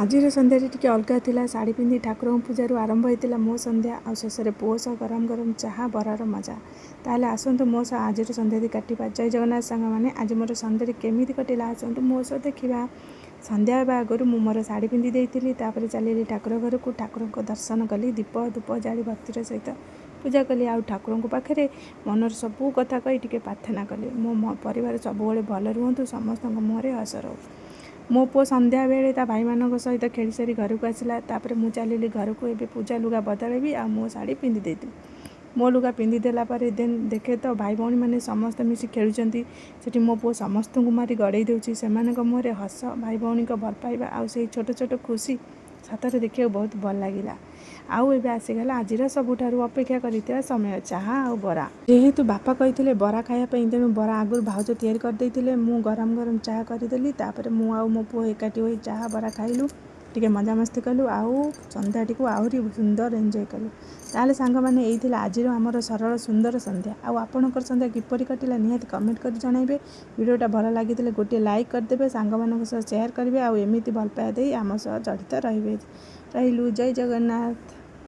ଆଜିର ସନ୍ଧ୍ୟାଟି ଟିକେ ଅଲଗା ଥିଲା। ଶାଢ଼ୀ ପିନ୍ଧି ଠାକୁରଙ୍କ ପୂଜାରୁ ଆରମ୍ଭ ହେଇଥିଲା ମୋ ସନ୍ଧ୍ୟା, ଆଉ ଶେଷରେ ପୁଅ ସହ ଗରମ ଗରମ ଚାହା ବରାର ମଜା। ତାହେଲେ ଆସନ୍ତୁ, ମୋ ସହ ଆଜିର ସନ୍ଧ୍ୟାଟି କାଟିବା। ଜୟ ଜଗନ୍ନାଥ ସାଙ୍ଗମାନେ। ଆଜି ମୋର ସନ୍ଧ୍ୟାଟି କେମିତି କଟିଲା, ଆସନ୍ତୁ ମୋ ସହ ଦେଖିବା। ସନ୍ଧ୍ୟା ହେବା ଆଗରୁ ମୁଁ ମୋର ଶାଢ଼ୀ ପିନ୍ଧି ଦେଇଥିଲି। ତାପରେ ଚାଲିଲି ଠାକୁର ଘରକୁ। ଠାକୁରଙ୍କ ଦର୍ଶନ କଲି, ଦୀପ ଧୂପ ଜାଳି ଭକ୍ତିର ସହିତ ପୂଜା କଲି ଆଉ ଠାକୁରଙ୍କ ପାଖରେ ମନର ସବୁ କଥା କହି ଟିକେ ପ୍ରାର୍ଥନା କଲି, ମୋ ପରିବାର ସବୁବେଳେ ଭଲ ରୁହନ୍ତୁ, ସମସ୍ତଙ୍କ ମୁହଁରେ ହସ ରହୁ। ମୋ ପୁଅ ସନ୍ଧ୍ୟାବେଳେ ତା ଭାଇମାନଙ୍କ ସହିତ ଖେଳିସାରି ଘରକୁ ଆସିଲା। ତାପରେ ମୁଁ ଚାଲିଲି ଘରକୁ। ଏବେ ପୂଜା ଲୁଗା ବଦଳାଇବି ଆଉ ମୋ ଶାଢ଼ୀ ପିନ୍ଧି ଦେଇଥିଲି। ମୋ ଲୁଗା ପିନ୍ଧିଦେଲା ପରେ ଦେନ୍ ଦେଖେ ତ ଭାଇ ଭଉଣୀମାନେ ସମସ୍ତେ ମିଶି ଖେଳୁଛନ୍ତି ସେଠି। ମୋ ପୁଅ ସମସ୍ତଙ୍କୁ ମାରି ଗଡ଼େଇ ଦେଉଛି। ସେମାନଙ୍କ ମୁହଁରେ ହସ, ଭାଇ ଭଉଣୀଙ୍କ ଭଲ ପାଇବା ଆଉ ସେଇ ଛୋଟ ଛୋଟ ଖୁସି ସତରେ ଦେଖିବାକୁ ବହୁତ ଭଲ ଲାଗିଲା। ଆଉ ଏବେ ଆସିଗଲା ଆଜିର ସବୁଠାରୁ ଅପେକ୍ଷା କରିଥିବା ସମୟ, ଚାହା ଆଉ ବରା। ଯେହେତୁ ବାପା କହିଥିଲେ ବରା ଖାଇବା ପାଇଁ, ତେଣୁ ବରା ଆଗରୁ ଭାଉଜ ତିଆରି କରିଦେଇଥିଲେ। ମୁଁ ଗରମ ଗରମ ଚାହା କରିଦେଲି। ତାପରେ ମୁଁ ଆଉ ମୋ ପୁଅ ଏକାଠି ହୋଇ ଚାହା ବରା ଖାଇଲୁ, ଟିକେ ମଜାମସ୍ତି କଲୁ ଆଉ ସନ୍ଧ୍ୟାଟିକୁ ଆହୁରି ସୁନ୍ଦର ଏନ୍ଜୟ କଲୁ। ତାହେଲେ ସାଙ୍ଗମାନେ, ଏଇ ଥିଲା ଆଜିର ଆମର ସରଳ ସୁନ୍ଦର ସନ୍ଧ୍ୟା। ଆଉ ଆପଣଙ୍କର ସନ୍ଧ୍ୟା କିପରି କଟିଲା, ନିହାତି କମେଣ୍ଟ କରି ଜଣାଇବେ। ଭିଡ଼ିଓଟା ଭଲ ଲାଗିଥିଲେ ଗୋଟିଏ ଲାଇକ୍ କରିଦେବେ, ସାଙ୍ଗମାନଙ୍କ ସହ ସେୟାର କରିବେ ଆଉ ଏମିତି ଭଲ ପାଇବା ଦେଇ ଆମ ସହ ଜଡ଼ିତ ରହିବେ। ରହିଲୁ, ଜୟ ଜଗନ୍ନାଥ।